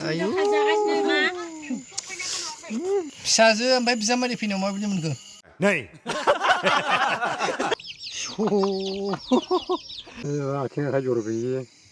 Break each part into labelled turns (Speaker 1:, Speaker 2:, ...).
Speaker 1: आयु फिसाजो ओमफ्राय बिजामादै फैनायाव माबायदि मोनखो?
Speaker 2: नै आथिं आखाइ जर गैयि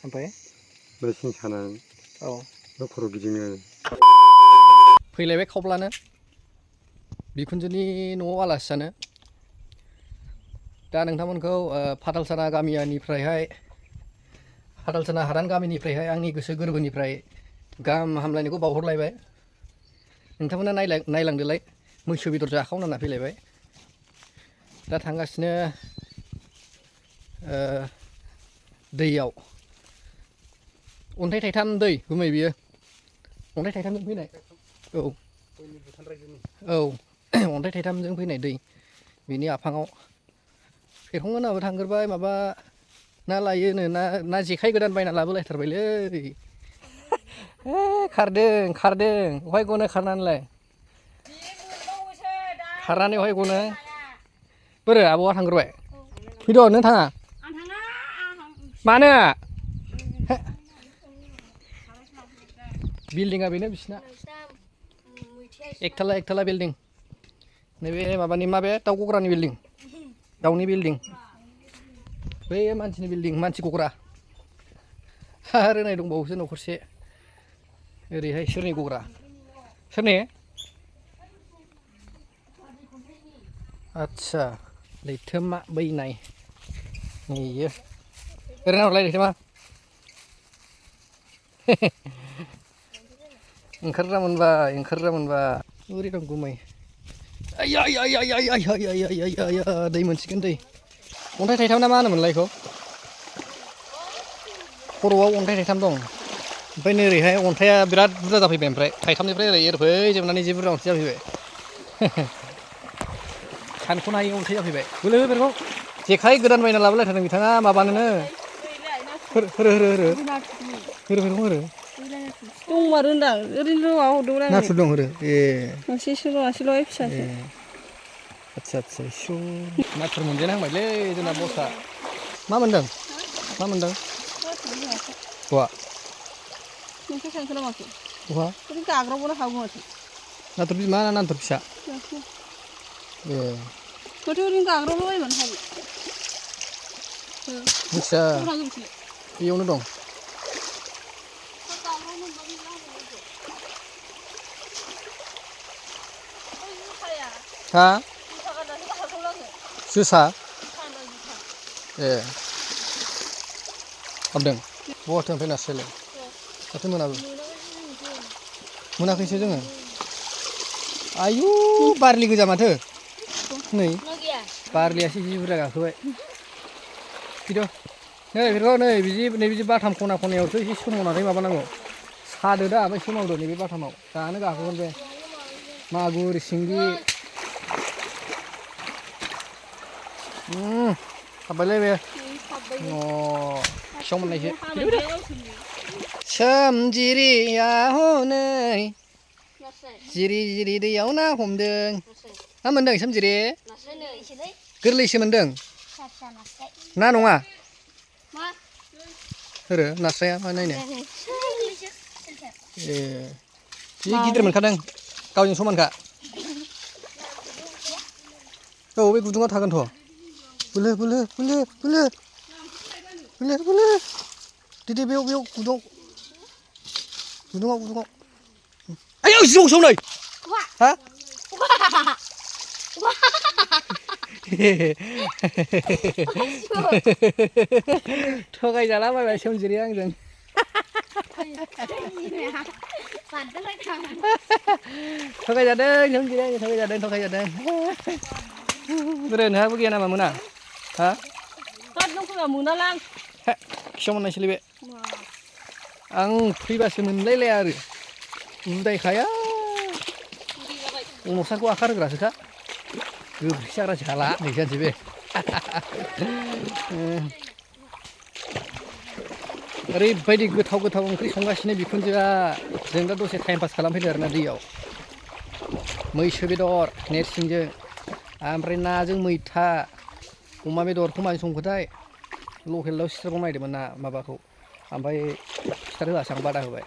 Speaker 1: ओमफ्राय
Speaker 2: मेसिन सानाय
Speaker 1: औ
Speaker 2: खर' गिदिङो
Speaker 1: फैलायबाय खावब्लानो बिखुनजोनि न'आव आलासि जानो दा नोंथांमोनखौ फाथालसाना गामिनिफ्रायहाय फाथालसाना हादान गामिनिफ्रायहाय आंनि गोसो गोरबोनिफ्राय गाहाम हामलायनायखौ बावहरलायबाय। नोंथांमोना नायलांदोलाय मैसो बेदर जाखावना फैलायबाय। दा थांगासिनो दैयाव अन्थाइ थाइथाम दै गुमै बियो अन्थाइ थाइथामजों फैनाय औ औ अन्थाइ थाइथामजों फैनाय दै बिनि आफाङाव फेरखंमोनाबो थांग्रोबाय माबा ना लायोनो ना जेखाइ गोदान बायना लाबोलायथारबायलै खारदों अहाय गनो खारनानैलाय खारनानै अहाय गनो बोरो आबौआ थांग्रोबाय फैद' नों थाङा मानो बिल्डिंआ बेनो बिसिना एकथाला बिल्डिं नैबे माबानि माबे दाउ गग्रानि बिल्डिं दाउनि बिल्डिं बै मानसिनि बिल्डिं मानसि गग्रा आरो नै दंबावोसो न'खरसे ओरैहाय सोरनि गग्रा सोरनि आदसा लैथोमा बैनाय नैयो ओरैनो हरलाय लैथोमा ओंखारग्रा मोनबाय ओरै दं गुमै आइया दै मोनसिगोन दै अन्थाइ थाइथाम ना मा होनोमोनलाय बेखौ खर'आव अन्थाइ थाइथाम दं ओमफ्राय नै ओरैहाय अन्थाइआ बिराद बुरजा जाफैबाय ओमफ्राय थाइथामनिफ्राय ओरै एरफैजोबनानै जि बुरजा अन्थाइ जाफैबाय सानख'नो हायि अन्थाइ जाफैबाय बोलो बेखौ जेखाइ गोदान बायना लाबोलायथारदों बिथाङा माबानोनो होरो
Speaker 3: दंमारो होनदां ओरैनो माबाहरदोंमोन आङो
Speaker 1: नाथुर दं होरो ए
Speaker 3: मासेल' फिसासो
Speaker 1: आदसा इसु नाथुर मोनजाहांबायलै जोंना बसा मा मोनदों बहा
Speaker 3: नोंसोर सानखोना माखो
Speaker 1: बहा
Speaker 3: ओरैनो गाग्राबनो हागौ माथो
Speaker 1: नाथुर बिमा ना नाथुर फिसा ए
Speaker 3: माथो ओरैनो गाग्राबलाबायबानो हागौ
Speaker 1: मिथिया बेयावनो दं हा जोसा ए हाबदों बहाथो ओमफ्राय नास्रायलाय माथो मोनाबो मोनाखैसो जोङो आयु बारलि गोजा माथो नै बारलियासो जि बुरजा गाखोबाय फैद' नै बेफोरखौ नै बिदि बाथाम खना खनायावसो एसे सोमावनानै माबानांगौ सादो दा ओमफ्राय सोमावदो नैबे बाथामाव दानो गाखोगोन बे मागुर सिंगि हाबबायलै बे फिसाव मोननायसो सोमजिरिया हनै जिरि दैयाव ना हमदों मा मोनदों सोमजिरि गोरलैसो मोनदों ना नङा होरो नास्राया मा नायनो ए जि गिदिर मोनखादों गावजों समानखा औ बे गुदुङाव थागोनथ' बोलो दे बेयाव गुदुङाव आयौ जिबौसो नै हा थगायजाला बायबाय सोमजिरि आंजों थगायजादों सोमजिरि आंजों थगायजादों बोरो नोंहाबो गैया नामा मोना हा
Speaker 3: मोनालां
Speaker 1: खियाव मोननायसोलै बे आं फैबासो मोनलायलाया आरो उदायखाया अनसाखौ आखार होग्रासोखा गोबोरखि जाग्रा जाला नै जानोसै बे ओरैबायदि गोथाव ओंख्रि संगासिनो बिखुनजोआ जों दा दसे टाइम पास खालामफैदों आरोना दैयाव मैसो बेदर नेरसिंजों ओमफ्राय नाजों मैथा अमा बेदरखौ माजों संखोथाय लकेल दाउ सिथारबावनो नागिरदोंमोन ना माबाखौ ओमफ्राय सिथार होआसै आं बादा होबाय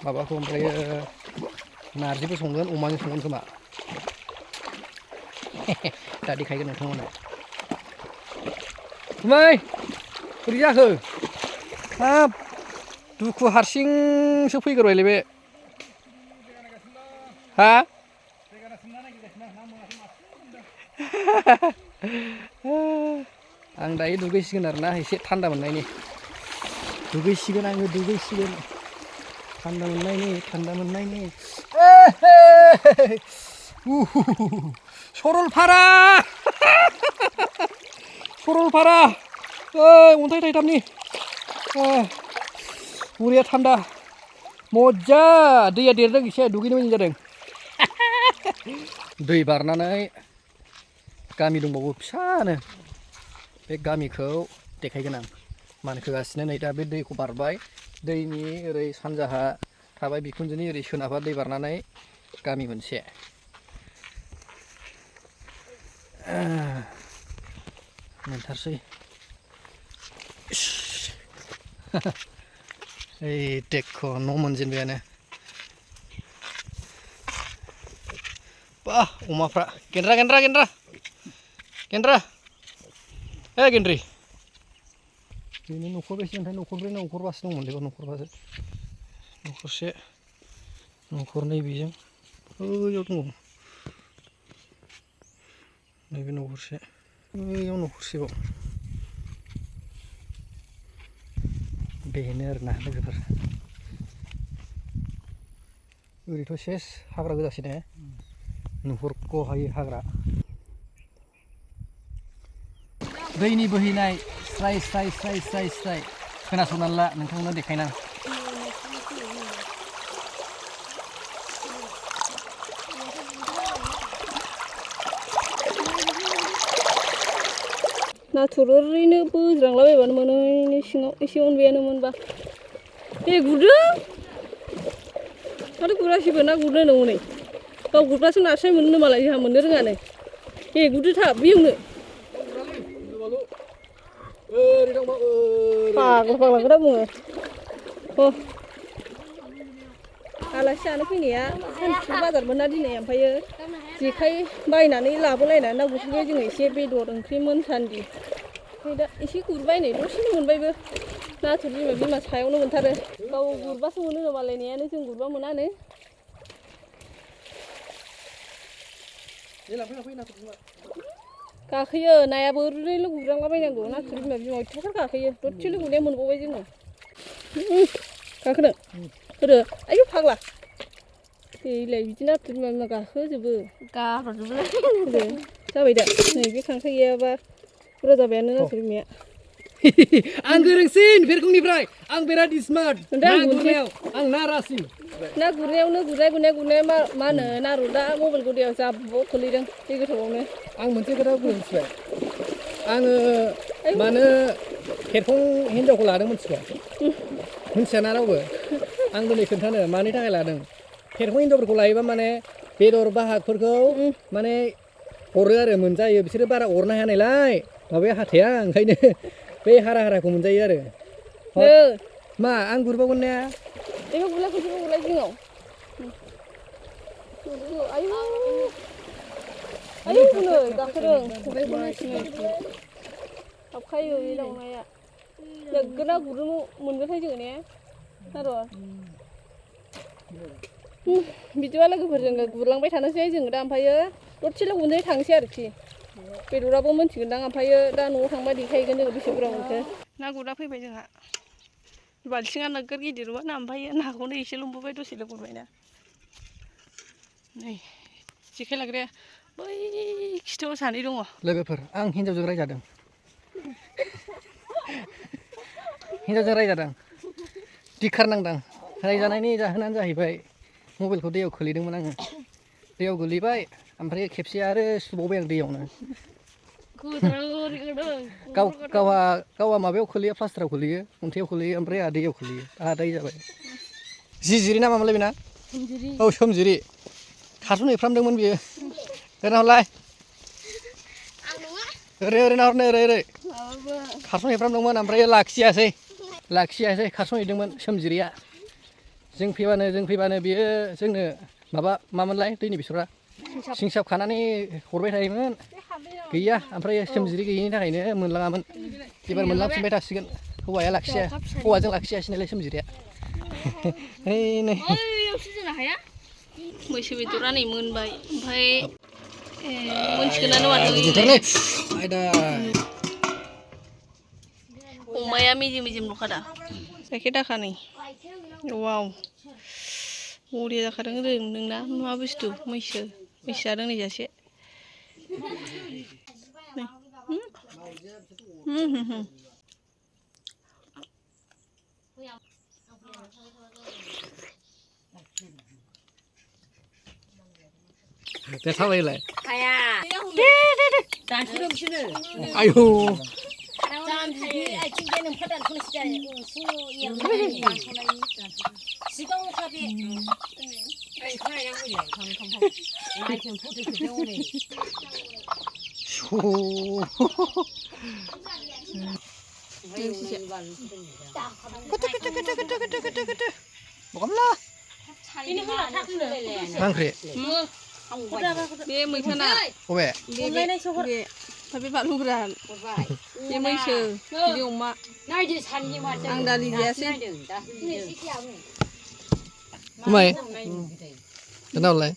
Speaker 1: माबाखौ ओमफ्राय नारजिबो संगोन अमाजों संगोन खोमा दा देखायगोन नोंथांमोना गुमै बोरै जाखो हाब दुखु हारसिंसो फैग्रोबायलै बे हा आं दायो दुगैसिगोन आरोना एसे थान्दा मोननायनि दुगैसिगोन आङो दुगैसिगोन थान्दा मोननायनि सरलपारा सरलपारा अन्थाइ थाइथामनि बरिया थान्दा मजा दैया देरदों एसे दुगैनो मोजां जादों दै बारनानै गामि दंबावो फिसानो बे गामिखौ देखायगोन आं मानखोगासिनो नै दा बे दैखौ बारबाय दैनि ओरै सानजाहा थाबाय बिखुनजोनि ओरै सोनाबहा दै बारनानै गामि मोनसे मोनथारसै ओइ देखो न' मोनजेनबायानो बा अमाफ्रा गेन्द्रा गेन्द्रि बेनो न'खरबेसे ओमफ्राय न'खरब्रै ना न'खरबासो दंमोन बेबो न'खरबासो न'खरसे न'खरनै बेजों बैयाव दङ नैबे न'खरसे बैयाव न'खरसेबाव बेनो आरोना लोगोफोर ओरैथ' सेस हाग्रा गोजासै ने नुहुरख'हायै हाग्रा दैनि बोहैनाय स्राय खोनासंनानै ला नोंथांमोननो देखायना
Speaker 3: नाथुर ओरैनो बोज्रांलाबायबानो मोनो सिङाव एसे अनबायानो मोनबा दे गुरदों माथो गुराखैबो ना गुरनो होनदों हनै गाव गुरबासो नास्राय मोनो मालाय जोंहा मोननो रोङानो दे गुरदो थाब बेयावनो फाग्ला बुङो आलासि जानो फैनाया सानसु बाजारमोन ना दिनै ओमफ्रायो जेखाइ बायनानै लाबोलायनानै ना गुरफैबाय जोङो एसे बेदर ओंख्रिमोन सान्दि ओमफ्राय दा एसे गुरबाय नै दसेनो मोनबायबो नाथुर बिमा सायावनो मोनथारो गाव गुरबासो मोनो मालायनियानो जों गुरबा मोनानो गाखोयो नायाबो ओरैनो गुरलांलाबायनांगौ नाथुर बिमा अयथासार गाखोयो दसेल' गुरनाया मोनबावबाय जोङो गाखोदों होदो आयौ फाग्ला दैलाय बिदि नाथुर बिमा गाखोजोबो गाब्रजोबलाय जाबाय दा नै बे खांख्राइ गैयाबा बुरजा जाबायानो नाथुर बिमाया
Speaker 1: आं गोरोंसिन बेरखंनिफ्राय आं बिराद स्मार्ट ना गुरनायाव आं ना रासिन
Speaker 3: ना गुरनायावनो गुरनाया मा होनो नारदा मबाइल गुदियाव जाब्ब' खोलैदों दै गोथौआवनो
Speaker 1: आं मोनसे खोथा बुंनो मिथिबाय आङो मानो खेरखं हिन्जावखौ लादों मिथिबाय मिथियाना रावबो आं दिनै खोन्थानो मानि थाखाय लादों खेरखं हिन्जावफोरखौ लायोबा माने बेदर बाहागफोरखौ माने हरो आरो मोनजायो बिसोरो बारा अरनो हाया नालाय माबाया हाथाया ओंखायनो बे हाराखौ मोनजायो आरो मा आं गुरबावगोन ना
Speaker 3: बेखौ गुरलाय खनसेबो गुरलाय जिङाव आयौ नै गाखोदों हाबखायो बे दावनाया नोगोद ना गुरनो मोनबाथाय जोङो ने र' बिदिबा लोगोफोरजों गुरलांबाय थानोसै जोङो दा ओमफ्रायो दसेल' गुरनो थांसै आरोखि बेदराबो मोनथिगोनदां ओमफ्रायो दा न'आव थांबा देखायगोन जोङो बेसे बुरजा मोनखो ना गुरना फैबाय जोंहा बाल्थिङा नोगोद गिदिरमोन ओमफ्रायो नाखौनो एसे लुबोबाय दसेल' गुरबायना नै जेखाइ लाग्राया बै खिथुआव सानै दङ
Speaker 1: लोगोफोर आं हिन्जावजों रायजादों दिखार नांदां रायजानायनि जाहोनानो जाहैबाय मबाइलखौ दैयाव खोलैदोंमोन आङो दैयाव गोलैबाय ओमफ्राय खेबसे आरो सुबावबाय आं दैयावनो गावहा माबायाव खोलैयो प्लास्टाराव खोलैयो अन्थायाव खोलैयो ओमफ्राय आहा दैयाव खोलैयो आहा दाय जाबाय जिजिरि ना मामोनलाय बेना औ सोमजिरि खारसन हैफ्रामदोंमोन बियो ओरैनाहरलाय ओरै नाहरनो ओरै खारसन हैफ्रामदोंमोन ओमफ्राय लाखियासै खारसन हैदोंमोन सोमजिरिया जों फैबानो बियो जोंनो मामोनलाय दैनि बेसरा सिंसाब खानानै हरबाय थायोमोन गैया ओमफ्राय सोमजिरि गैयिनि थाखायनो मोनलाङामोन एबार मोनलांफिनबाय थासिगोन हौवाया लाखिया हौवाजों लाखियासैनालाय सोमजिरिया नै
Speaker 3: मैसो बेदरा नै मोनबाय ओमफ्राय मोनसिगोनानो माथो अमाया मेजेम नखादा गाइखेर दाखा नै वाव बरिया जाखादों नोंना मा बुस्थु मैसो जादों नै जासे
Speaker 1: दे थाबायलाय
Speaker 4: आयु
Speaker 1: Angkri.
Speaker 3: Bê mày thân à?
Speaker 1: Ôi.
Speaker 3: Bê này số hot. Phải biết bạn luôn ra. Bê mày sờ. Đi ông mà. Ang đã đi ra xí.
Speaker 1: Mày. Cái nào lại?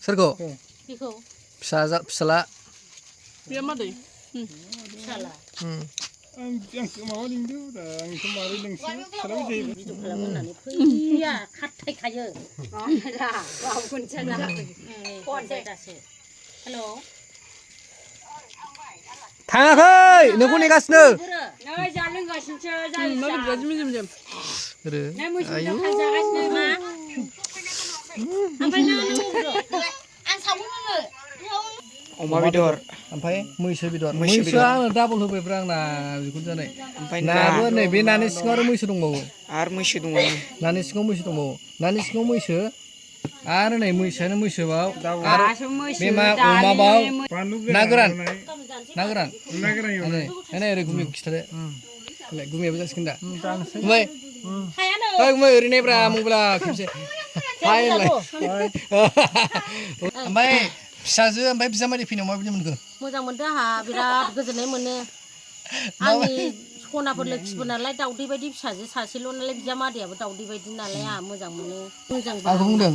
Speaker 1: Sergo. Pisala.
Speaker 3: Biar mah deh.
Speaker 2: Ang kemau ning du da ang kemari ning si sarau je
Speaker 4: iya khat thai khayo da wa kun chana kon dai da se hello
Speaker 1: थाङाखै नोंखौ नेगासिनो
Speaker 4: नै जानो गासिनो जायो
Speaker 3: मा बिदि मेजेम
Speaker 1: आरो
Speaker 4: आयु जागासिनो मा ओमफ्राय नों आं सावोनो
Speaker 5: अमा बेदर
Speaker 1: ओमफ्राय मैसो बेदर मैसोआ आंनो डाबल होबायब्रा आंना बिखुन जानाय नाबो नै बे नानि सिङाव आरो मैसो दंबावो
Speaker 5: आरो मैसो दङ
Speaker 1: नानि सिङाव मैसो दंबावो नानि सिङाव मैसो आरो नै मैसोआनो मैसोबाव आरो बे मा अमाबाव ना गोरान नै ओरै गुमै खिथादो गुमैयाबो जासिगोन दा गुमै ओइ गुमै ओरै नायब्रा मबाइला खेबसे हाय होनलाय ओमफ्राय फिसाजो ओमफ्राय बिजामादै फैनायाव माबायदि मोनखो
Speaker 4: मोजां मोनदों आंहा बिराद गोजोननाय मोनो आंनि सनाफोर लोखिफोर नालाय दाउदै बायदि फिसाजो सासेल' नालाय बिजामादैयाबो दाउदै बायदि नालाय आंहा मोजां मोनो मोजां
Speaker 1: आंखौ बुंदों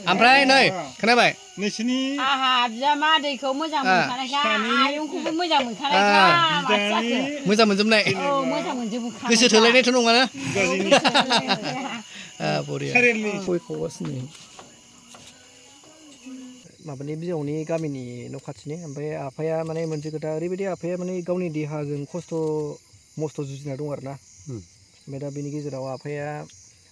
Speaker 1: ओमफ्राय नै खोनाबाय
Speaker 2: नोंसिनि
Speaker 4: आंहा बिजामादैखौ मोजां मोनखानायखा आयंखौबो मोजां मोनखानायखा
Speaker 1: मोजां मोनजोबनाय
Speaker 4: औ मोजां मोनजोबो
Speaker 1: गोसो थोलायनायथ' नङाना बरिया गय खावगासिनो माबानि बिजौनि गामिनि न' खाथिनि ओमफ्राय आफाया माने मोनसे खोथा ओरैबायदि आफाया माने गावनि देहाजों खस्थ' मस्थ' जुजिना दं आरोना ओमफ्राय दा बेनि गेजेराव आफाया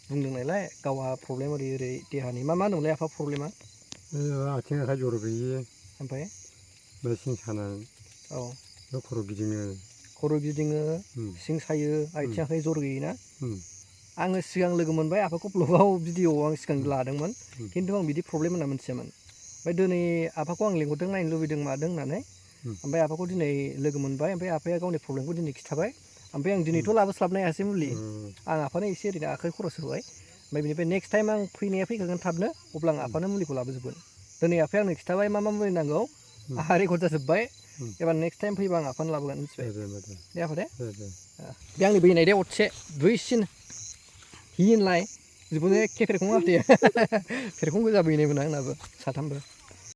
Speaker 1: बुंदों नालाय गावहा प्रब्लेम ओरै देहानि मा होनोमोनलाय आफा प्रब्लेमा
Speaker 2: आथिं आखाइ जर गैयि
Speaker 1: ओमफ्राय
Speaker 2: सिं सानाय
Speaker 1: औ
Speaker 2: खर'
Speaker 1: गिदिङो सिं सायो आथिं आखाइ जर गैयिना आङो सिगां लोगो मोनबाय आफाखौ ब्लगाव भिडिअ'आव आं सिगां लादोंमोन खिन्थु आं बिदि प्रब्लेम होनना मिथियामोन ओमफ्राय दिनै आफाखौ आं लिंहरदों नायनो लुबैदों मादों होननानै ओमफ्राय आफाखौ दिनै लोगो मोनबाय ओमफ्राय आफाया गावनि प्रब्लेमखौ दिनै खिथाबाय ओमफ्राय आं दिनैथ' लाबोस्लाबनो हायासै मुलि आं आफानो एसे ओरैनो आखाइ खरस होबाय ओमफ्राय बेनिफ्राय नेक्स्ट टाइम आं फैखागोन थाबनो अब्ला आं आफानो मुलिखौ लाबोजोबगोन दिनै आफाया आंनो खिथाबाय मा मुलि नांगौ आंहा रेकर्ड जाजोब्बाय एबार नेक्स्ट टाइम फैबा आं आफानो लाबोगोन मिथिबाय दे आफा दे बे आंनि बैनाय दे अदसे दुइसिन हिनलाय जिबुन एखे फेरखं आफाया फेरखं गोजा बैनायमोन आंनाबो साथामबो